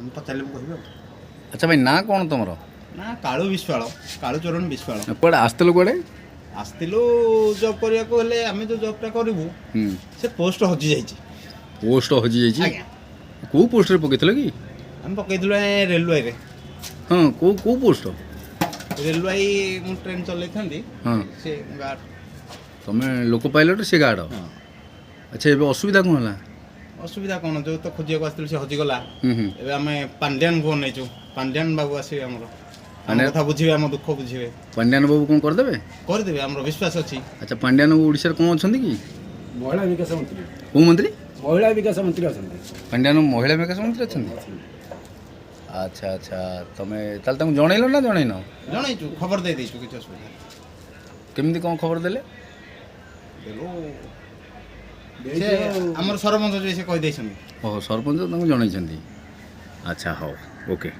ମୁଁ ପଚାରିଲେ ମୁଁ କହିବି ଆଉ। ଆଚ୍ଛା ଭାଇ, ନାଁ କ'ଣ ତମର? ନା, କାଳୁ ବିଶ୍ୱାଳ, କାଳୁଚରଣ ବିଶ୍ୱାଳ। କୁଆଡ଼େ ଆସିଥିଲ, କୁଆଡ଼େ? ଆସିଥିଲୁ ଜବ୍ କରିବାକୁ, ହେଲେ ଆମେ ଯେଉଁ ଜବ୍ଟା କରିବୁ ସେ ପୋଷ୍ଟ ହଜିଯାଇଛି। ପୋଷ୍ଟ ହଜିଯାଇଛି? ଆଜ୍ଞା। କେଉଁ ପୋଷ୍ଟରେ ପକେଇଥିଲ କି? ଆମେ ପକେଇଥିଲୁ ରେଲୱେରେ। ହଁ, କେଉଁ କେଉଁ ପୋଷ୍ଟ? ରେଲୱାଇ, ମୁଁ ଟ୍ରେନ୍ ଚଲେଇଥାନ୍ତି। ସେ ଗାର୍ଡ଼। ତମେ ଲୋକୋ ପାଇଲଟ୍, ସେ ଗାର୍ଡ଼? ହଁ। ଆଚ୍ଛା, ଏବେ ଅସୁବିଧା କ'ଣ ହେଲା? ଅସୁବିଧା କ'ଣ, ଯେଉଁ ତ ଖୋଜିବାକୁ ଆସିଥିଲୁ ସେ ହଜିଗଲା। ହୁଁ ହୁଁ ଏବେ ଆମେ ପାଣ୍ଡିଆନକୁ ଅନେଇଛୁ। ପାଣ୍ଡିଆନ ବାବୁ ଆସିବେ, ଆମର ଆମ କଥା ବୁଝିବେ, ଆମ ଦୁଃଖ ବୁଝିବେ। ପାଣ୍ଡିଆନ ବାବୁ କ'ଣ କରିଦେବେ? କରିଦେବେ, ଆମର ବିଶ୍ୱାସ ଅଛି। ଆଚ୍ଛା, ପାଣ୍ଡିଆନ ବାବୁ ଓଡ଼ିଶାରେ କ'ଣ ଅଛନ୍ତି କି? ମହିଳା ବିକାଶ ମନ୍ତ୍ରୀ। କେଉଁ ମନ୍ତ୍ରୀ? ମହିଳା ବିକାଶ ମନ୍ତ୍ରୀ ଅଛନ୍ତି। ପାଣ୍ଡିଆନ ମହିଳା ବିକାଶ ମନ୍ତ୍ରୀ ଅଛନ୍ତି? ଆଚ୍ଛା, ତମେ ତାହେଲେ ତାଙ୍କୁ ଜଣେଇଲ ନା ଜଣେଇନ? ଜଣେଇଛୁ, ଖବର ଦେଇ ଦେଇଛୁ, କିଛି ଅସୁବିଧା ନାହିଁ। କେମିତି କ'ଣ ଖବର ଦେଲେ? ଦେଲୁ, ସେ ଆମର ସରପଞ୍ଚ ଯିଏ ସେ କହିଦେଇଛନ୍ତି। ଓହୋ, ସରପଞ୍ଚ ତାଙ୍କୁ ଜଣେଇଛନ୍ତି। ଆଚ୍ଛା, ହଉ, ଓକେ।